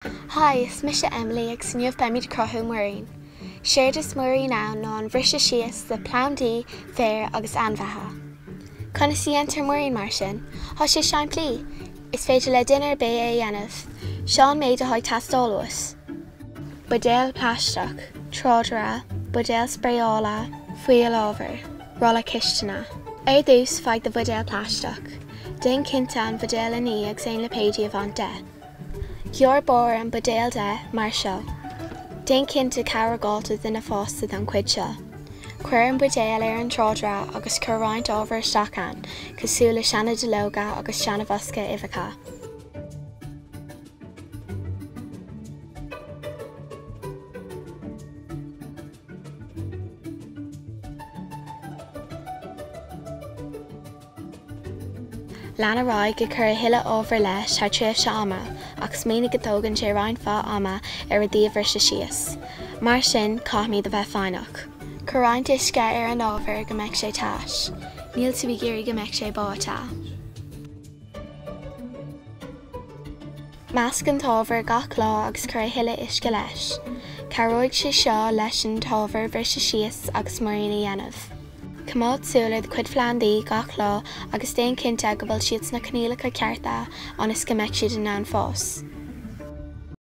Hi, is mise Emily agus inniu beimid ag cruthú muirín. Séard is muirín ann ná an bhriseadh síos de plandaí, féar agus ainmhithe. Conas a dhéantar muirín mar sin? Tá sé simplí! Is féidir le duine ar bith é a dhéanamh. Seo an méid atá ag teastáil uait. Buidéal plaisteach, tráidire, buidéal spraeála, fuíollábhar, rolla cistine. Ar dtús, faigh do bhuidéal plaisteach. Déan cinnte an buidéal a ní agus aon lipéidí a bhaint de. Gearr barr an buidéil de mar seo. Déan cinnte cabhair le duine fásta don chuid seo. Cuir an buidéal ar an tráidire agus cuir roinnt ábhair isteach ann, cosúil le seana-duilleoga agus seana-bhosca uibheacha. Lean ar aghaidh ag cur a thuilleadh ábhair leis thar tréimhse ama ach smaoinigh go dtógann sé roinnt mhaith ama ar rudaí a bhriseadh síos. Mar sin, caithfimid a bheith foighneach. Cuir roinnt uisce ar an ábhar go mbeidh sé tais. Níl tú ag iarraidh go mbeidh sé báite. Measc an t-ábhar gach lá agus cuir a thuilleadh uisce leis. Cabhróidh sé seo leis an t-ábhar briseadh síos agus muirín a dhéanamh. Coimeád súil ar do chuid phlandaí gach lá agus déan cinnte go bhfuil siad sna coinníollacha cearta ionas go mbeidh siad in ann fás.